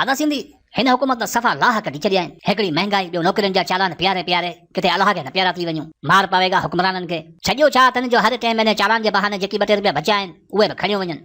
ادا سنڌي، هن حڪومت ته صفا لاهه ڪڍي ڇڏيا آهن. هڪڙي مهنگائي، ٻيو نوڪرين جا چالان پياري پياري، ڪٿي الله کي نه پيارا ٿي وڃون. مار پويگا حڪمرانن کي. ڇڏيو ڇا اٿن جو هر ٽئين مهيني چالان جي بهاني جيڪي ٻه ٽي رپيا بچيا آهن، اهي به کڻيو وڃن.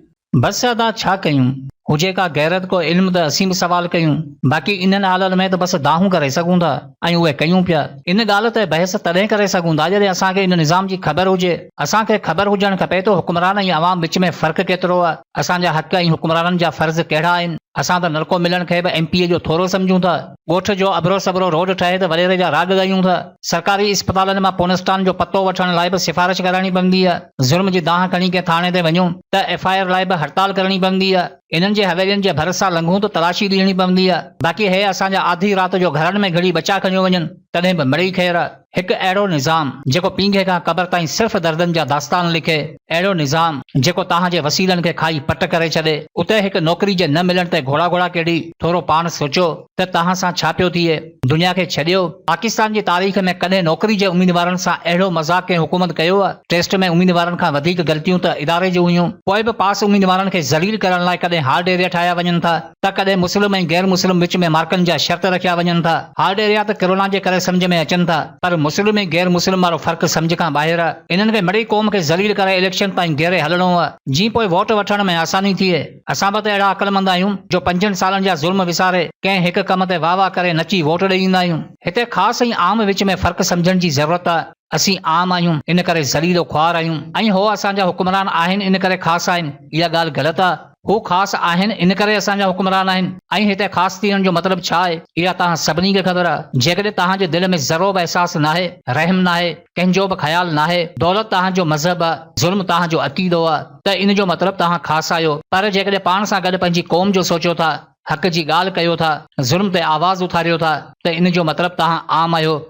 بس ادا ڇا ڪيون. هجي ڪا غيرت ڪو علم ته اسين به سوال ڪيون. باقي انهن حالن ۾ ته بس دانهون ڪري سگهون ٿا ۽ اهي ڪيون پيا. ان ڳالهه تي بحث تڏهن ڪري سگهون ٿا جڏهن اسان کي ان نظام جي خبر هجي. اسان کي خبر هجڻ کپي ته حڪمران ۽ عوام وچ ۾ فرق ڪيترو آهي. اسان جا حق ۽ حڪمرانن جا فرض ڪهڙا آهن؟ اسان ته نلڪو ملڻ کي به ايم پي اي جو ٿورو سمجهون ٿا. ڳوٺ جو اڀرو سڀرو روڊ ٺهي ته وڏيري جا راڳ ڳايون ٿا. سرڪاري اسپتالن مان پونسٽان جو پتو وٺڻ لاء به سفارش ڪرائڻي پوندي آهي. ظلم جي دانهن کڻي ڪنهن ٿاڻي تي وڃون ته ايف I R لاء به هڙتال ڪرڻي پوندي آهي. انهن جي حويلين جي ڀر سان لنگهون ته تلاشي ڏيڻي پوندي آهي. باقي هي اسان جا آڌي رات جو گهرن ۾ گهڙي ٻچا کڻيو وڃن تڏهن به مڙئي خير آهي. هڪ اهڙو نظام جيڪو پينگهي کان قبر تائين صرف دردن جا داستان لکي، اهڙو نظام جيڪو توهان جي وسيلن کي کائي پٽ ڪري ڇڏي، اتي هڪ نوڪري جي نه ملڻ تي گهوڙا گهوڙا ڪيڙي، ٿورو پاڻ سوچيو ته توهان سان ڇا پيو ٿئي؟ دنيا کي ڇڏيو، پاڪستان جي تاريخ ۾ ڪڏهن نوڪري جي اميدوارن سان اهڙو مذاق ڪنهن حڪومت ڪيو آ؟ ٽيسٽ ۾ اميدوارن کان وڌيڪ غلطيون ته اداري جون هيون، پوء به پاس اميدوارن کي ذليل ڪرڻ لاء ڪڏهن هارڊ ايريا ٺاهيا وڃن ٿا. ته ڪڏهن مسلم ۽ غير مسلم وچ ۾ مارڪن جا شرط رکيا وڃن ٿا. هارڊ ايريا ته ڪرونا جي ڪري سمجهه ۾ اچن ٿا پر مسلم ۽ غير مسلم وارو فرق سمجهه کان ٻاهر آ. انهن کي مڙئي قوم کي ذليل ڪري اليڪشن تائين گهيري هلڻو آ جيئن پوء ووٽ وٺڻ ۾ آساني ٿئي. اسان به ته اهڙا عقلمند آهيون جو پنجن سالن جا ظلم وساري ڪنهن هڪ ڪم تي واهه واهه ڪري نچي ووٽ ڏئي ايندا آهيون. هتي خاص ۽ عام وچ ۾ فرق سمجهڻ جي ضرورت آ. اسين عام آهيون ان ڪري ذليل و خوار آهيون ۽ هو اسان جا حڪمران آهن ان ڪري خاص آهن. اها ڳالهه غلط آ. هو خاص آهن ان ڪري اسان جا حڪمران آهن ۽ هتي خاص ٿيڻ جو مطلب ڇا آهي اها توهان سڀني کي خبر آهي. جيڪڏهن توهان جي دل ۾ ذرو به احساس ناهي، رحم ناهي، ڪنهن جو به خيال ناهي، دولت توهان جو مذهب آهي، ظلم توهان جو عقيدو آهي ته ان جو مطلب توهان خاص آهيو پر جيڪڏهن پاڻ سان گڏ پنهنجي قوم جو سوچيو ٿا، حق جي ڳالهه ڪيو ٿا، ظلم تي آواز اٿاريو ٿا ته ان جو مطلب توهان عام آهيو.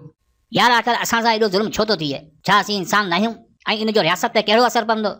يار آخر اسان سان ايڏو ظلم ڇو ٿو ٿئي؟ ڇا اسين انسان ناهيون ۽ ان جو رياست تي ڪهڙو اثر پوندو؟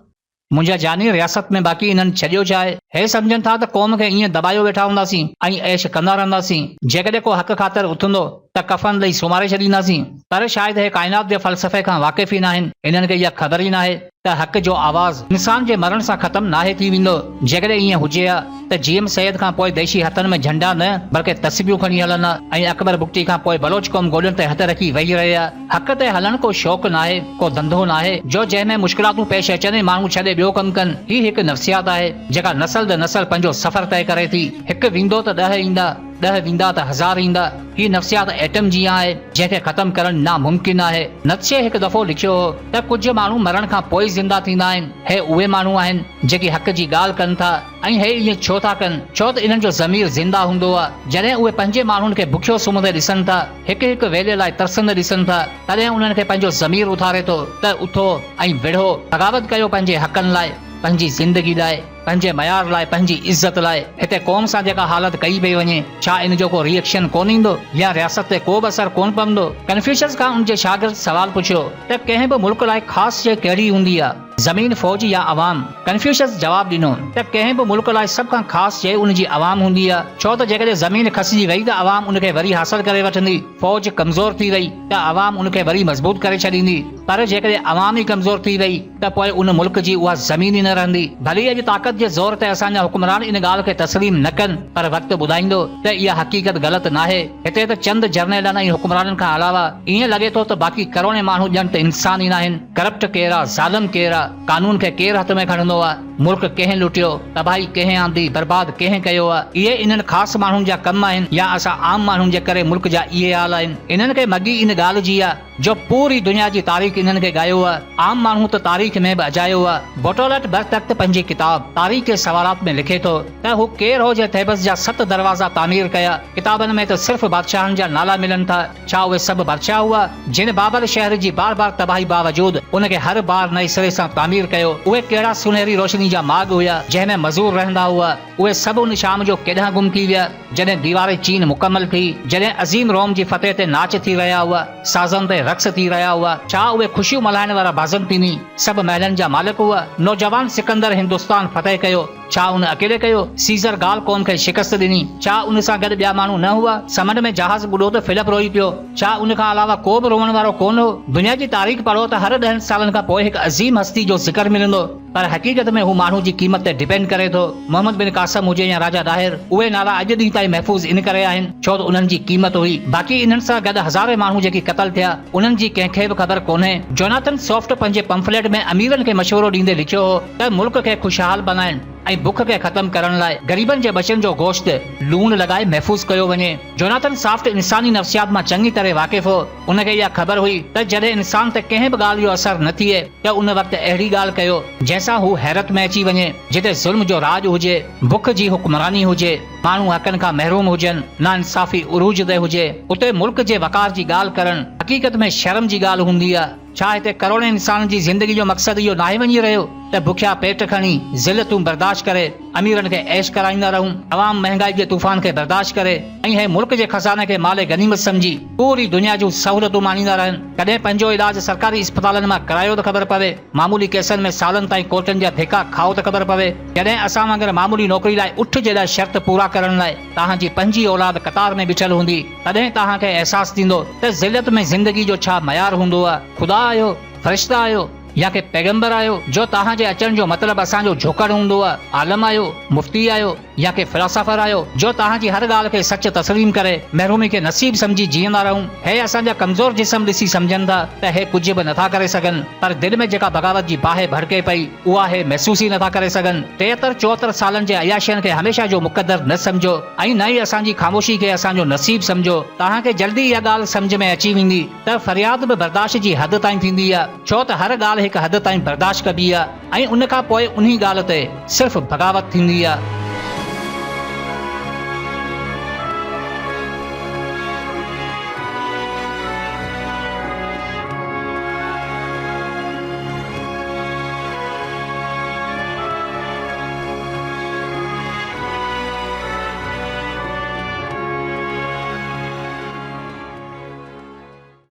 منهنجا جاني رياست ۾ باقي انهن ڇڏيو ڇا آهي؟ هي سمجهن ٿا ته قوم کي ائين دٻايو ويٺا هونداسين ۽ عيش ڪندا رهنداسين. جيڪڏهن ڪو حق خاطر اٿندو ته ڪفن ڏئي سمهاري ڇڏينداسين. پر شايد هي ڪائنات جي فلسفي کان واقف ئي ناهن. انهن کي اها خبر ئي ناهي ته حق جو آواز انسان جي مرڻ سان ختم ناهي ٿي ويندو. جيڪڏهن ائين هجي ها ته جي ايم سيد کان پوء ديشي هٿن ۾ جهنڊا نه بلڪه تسبيحون کڻي هلن ها ۽ اڪبر بگٽي کان پوء بلوچ قوم گوڏن تي هٿ رکي ويهي رهي ها. حق تي هلڻ ڪو شوق ناهي، ڪو ڌنڌو ناهي، جو جنهن ۾ مشڪلاتون پيش اچن ۽ ماڻهو ڇڏي ٻيو ڪم ڪن. هي هڪ نفسيات آهي، جيڪا نسل در نسل پنهنجو سفر طئي ڪري ٿي. هڪ ويندو ته ڏهه ايندا، ڏهه ويندا ته هزار ايندا. هي نفسيات ايٽم جيان آهي، جنهن کي ختم ڪرڻ ناممڪن آهي. نطشي هڪ دفعو لکيو هو ته ڪجهه ماڻهو مرڻ کان پوء زنده ٿيندا آهن. هي اهي ماڻهو آهن، جيڪي حق جي ڳالهه ڪن ٿا. ۽ هي ائين ڇو ٿا ڪن؟ ڇو ته انهن جو ضمير زنده هوندو آ. جڏهن اهي پنهنجي ماڻهن کي بکيو سمهندي ڏسن ٿا، هڪ هڪ ويلي لاء ترسندي ڏسن ٿا، تڏهن انهن کي پنهنجو ضمير اٿاري ٿو ته اٿو ۽ وڙهو، بغاوت ڪيو پنهنجي حقن لاء، پنهنجي زندگي لاء، پنهنجي معيار لاء، پنهنجي عزت لاء. هتي قوم سان جيڪا حالت ڪئي پئي وڃي، ڇا ان جو ڪو ري ايڪشن ڪونه ايندو يا رياست تي ڪو به اثر ڪونه پوندو؟ ڪنفيوشس کان ان جي شاگرد سوال پڇيو ته ڪنهن به ملڪ لاء خاص شيء ڪهڙي هوندي آ؟ زمين، فوج يا عوام؟ ڪنفيوشس جواب ڏنو ته ڪنهن به ملڪ لاء سڀ کان خاص شيء ان جي عوام هوندي آهي، ڇو ته جيڪڏهن زمين کسجي وئي ته عوام ان کي وري حاصل ڪري وٺندي، فوج ڪمزور ٿي وئي ته عوام ان کي وري مضبوط ڪري ڇڏيندي، پر جيڪڏهن عوام ئي ڪمزور ٿي وئي ته پوء ان ملڪ جي اها زمين ئي نه رهندي. ڀلي اڄ طاقت جي زور تي اسان جا حڪمران ان ڳالهه کي تسليم نه ڪن پر وقت ٻڌائيندو ته اها حقيقت غلط ناهي. هتي ته چند جرنيلن ۽ حڪمرانن کان علاوه ائين لڳي ٿو ته باقي ڪروڙين ماڻهو ڄڻ ته انسان ئي ناهن. ڪرپٽ ڪير آ، ظالم ڪير آ، قانون کي ڪير هٿ ۾ کڻندو آ، ملڪ ڪنهن لٽيو، تباهي ڪنهن آندي، برباد ڪنهن ڪيو آ، اهي انهن خاص ماڻهن جا ڪم آهن يا اسان عام ماڻهن جي ڪري ملڪ جا اهي حال آهن. انهن کي مڳي ان ڳالهه جي آ جو پوري دنيا جي تاريخ انهن کي ڳايو آ. عام ماڻهو ته تاريخ ۾ به اجايو آ. بوٽولٽ برتخت پنهنجي ڪتاب تاريخ ڪي سوالات ۾ لکي ٿو ته هو ڪير هو جنهن ٿيبس جا ست دروازا تعمير ڪيا؟ ڪتابن ۾ ته صرف بادشاهن جا نالا ملن ٿا. ڇا اهي سڀ بادشاهه هئا، جن بابل شهر جي بار بار تباهي باوجود ان کي هر بار نئين سري سان تعمير ڪيو؟ اهي ڪهڙا سونهري روشني جا ماڳ هيا، جنهن ۾ مزور رهندا هئا؟ اهي سڀ ان شام جو ڪيڏانهن گم ٿي ويا، جڏهن ديوار چين مڪمل ٿي، جڏهن عظيم روم جي فتح تي ناچ ٿي رهيا هئا، سازن تي رقص ٿي رهيا هئا؟ ڇا اهي خوشيون ملهائڻ وارا بازنطيني سڀ محلن جا مالڪ هئا؟ نوجوان سڪندر هندستان فتح ڪيو. ڇا ان اڪيلي ڪيو؟ سيزر گال قوم کي شڪست ڏني، ڇا ان سان گڏ ٻيا ماڻهو نه هئا؟ سمنڊ ۾ جهاز ٻڏو ته فلپ روئي پيو، ڇا ان کان علاوه ڪو به روئڻ وارو ڪونه هو؟ دنيا جي تاريخ پڙهو ته هر ڏهن سالن کان پوء هڪ عظيم هستي جو ذڪر ملندو، پر حقيقت ۾ هو ماڻهو جي قيمت تي ڊپينڊ ڪري ٿو. محمد بن قاسم هجي يا راجا ڏاهر، اهي نالا اڄ ڏينهن تائين محفوظ ان ڪري آهن، ڇو ته انهن جي قيمت هئي. باقي انهن سان گڏ هزارين ماڻهو جيڪي قتل ٿيا، انهن جي ڪنهن کي به خبر ڪونهي. جوناٿن سوفٽ پنهنجي پمفليٽ ۾ اميرن کي مشورو ڏيندي لکيو هو ته ملڪ کي خوشحال بنائڻ ۽ بک کي ختم ڪرڻ لاء غريبن جي ٻچن جو گوشت لوڻ لڳائي محفوظ ڪيو وڃي. جوناٿن سافٽ انساني نفسيات مان چڱي طرح واقف هو. ان کي اها خبر هئي ته جڏهن انسان تي ڪنهن به ڳالهه جو اثر نه ٿئي ته ان وقت اهڙي ڳالهه ڪيو جنهن سان هو حيرت ۾ اچي وڃي. جتي ظلم جو راڄ هجي، بک جي حڪمراني هجي، ماڻهو حقن کان محروم هجن، ناانصافي عروج تي هجي، اتي ملڪ جي وقار جي ڳالهه ڪرڻ حقيقت ۾ شرم جي ڳالهه هوندي آ. ڇا هتي ڪروڙين انسانن جي زندگي جو مقصد اهو ناهي وڃي رهيو ته بکيا پيٽ کڻي، ذلتون برداشت ڪري، اميرن کي عيش ڪرائيندا رهون، عوام مهنگائي جي طوفان کي برداشت ڪري ۽ هي ملڪ جي خزاني کي مال غنيمت سمجهي پوري دنيا جون سهولتون ماڻيندا رهن. ڪڏهن پنهنجو علاج سرڪاري اسپتالن مان ڪرايو ته خبر پوي، معمولي ڪيسن ۾ سالن تائين ڪورٽن جا ڌڪا کائو ته خبر پوي. جڏهن اسان وانگر معمولي نوڪري لاء اٺ جيڏا شرط پورا ڪرڻ لاء توهان جي پنهنجي اولاد قطار ۾ بيٺل هوندي، تڏهن توهان کي احساس ٿيندو ته ذلت ۾ زندگي جو ڇا معيار هوندو آ. خدا آهيو، فرشتا آهيو يا ڪي پيغمبر آهيو جو توهان جي اچڻ جو مطلب اسان جو جهڪڻ هوندو آ. عالم آهيو، مفتي آهيو يا ڪي فلاسافر آهيو جو توهان جي هر ڳالهه کي سچ تسليم ڪري محرومي کي نصيب سمجهي جيئندا رهون. هي اسان جا ڪمزور جسم ڏسي سمجهن ٿا ته هي ڪجهه به نٿا ڪري سگهن پر دل ۾ جيڪا بغاوت جي باهه ڀڙڪي پئي اها هي محسوس ئي نٿا ڪري سگهن. 73 74 سالن جي عياشين کي هميشه جو مقدر نه سمجهو ۽ نه ئي اسان جي خاموشي کي اسان جو نصيب سمجهو. توهان کي جلدي اها ڳالهه سمجهه ۾ اچي ويندي ته فرياد به برداشت جي حد تائين ٿيندي آ، ڇو ته هر ڳالهه هڪ حد تائين برداشت ڪبي آ ۽ ان کان پوء انهي ڳالهه تي صرف بغاوت ٿيندي آ.